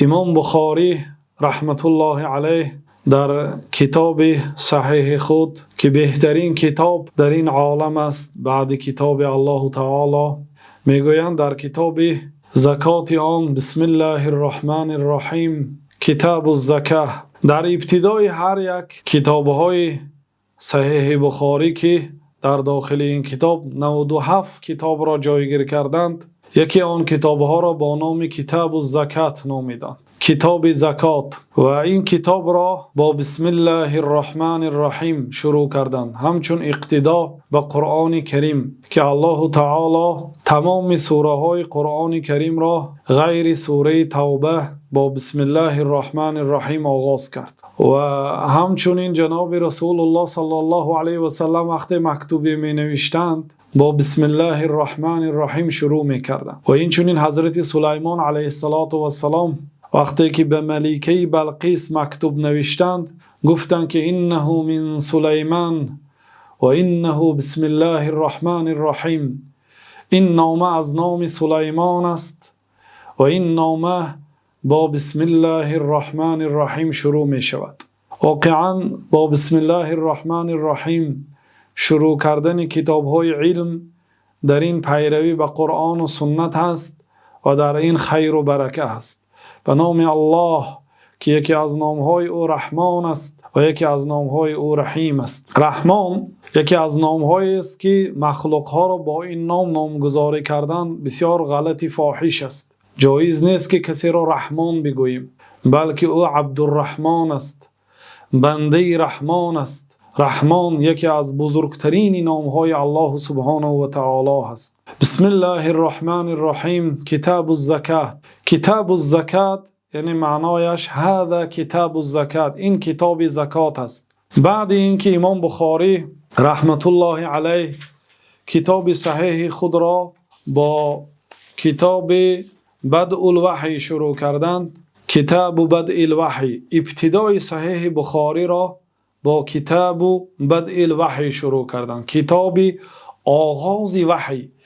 Имом Бухорӣ раҳматуллоҳи алайҳ дар китоби саҳеҳи худ, ки беҳтарин китоб дар ин олам аст баъд китоби Аллоҳи таъоло, мегӯянд дар китоби закот он: Бисмиллоҳир Раҳмонир Раҳим, Китобуз-Закот. Дар ибтидои ҳар як китобҳои Саҳеҳи Бухорӣ, ки дар дохили ин китоб 97 китобро ҷойгир карданд, яке аз он китобҳоро бо номи Китобуз-Закот номиданд. Китоби Закот, ва ин китобро бо Бисмиллоҳир Раҳмонир Раҳим шурӯъ карданд. Ҳамчун иқтидо ба Қуръони Карим, ки Аллоҳи таъоло тамоми сураҳои Қуръони Каримро ғайр аз сураи Тавба бо Бисмиллоҳир Раҳмонир Раҳим оғоз кард. Ва ҳамчунин ҷаноби Расулуллоҳ саллаллоҳу алайҳи васаллам вақте мактубе менавиштанд, бо Бисмиллоҳир Раҳмонир Раҳим шурӯъ мекарданд. Ва ҳамчунин Ҳазрати Сулаймон алайҳиссалом вақте ки ба Маликаи Балқис мактуб навиштанд, гуфтанд ки إنه من سليمان وإنه بسم الله الرحمن الرحيم. Ин нома аз номи Сулаймон аст ва ин нома бо Бисмиллоҳир Раҳмонир Раҳим шурӯъ мешавад. Воқеан бо Бисмиллоҳир Раҳмонир Раҳим шурӯъ кардани китобҳои илм дар ин пайравӣ ба Қуръон ва суннат аст ва дар ин хайру баракат аст. Ба номи Аллоҳ, ки яке аз номҳои ӯ Раҳмон аст ва яке аз номҳои ӯ Раҳим аст. Раҳмон яке аз номҳоест, ки махлуқҳоро бо ин ном номгузорӣ кардан бисёр ғалати фоҳиш аст. Ҷоиз нест, ки касеро Раҳмон бигӯем, балки ӯ Абдурраҳмон аст, бандаи Раҳмон аст. Раҳмон яке аз бузургтарин номҳои Аллоҳ субҳонаҳу ва таъоло аст. Бисмиллоҳир Раҳмонир Раҳим, Китобуз-Закот. Китобуз-Закот яъне маънояш هذا كتاب الزكاة, ин китоби закот аст. Баъд инки Имом Бухорӣ раҳматуллоҳи алайҳ китоби саҳеҳи худро бо китоби Бадъул-Ваҳй шурӯъ карданд, Китобу Бадъил-Ваҳй, ибтидои Саҳеҳи Бухориро бо Китобу Бадъил-Ваҳй шурӯъ карданд. Китоби оғози ваҳй.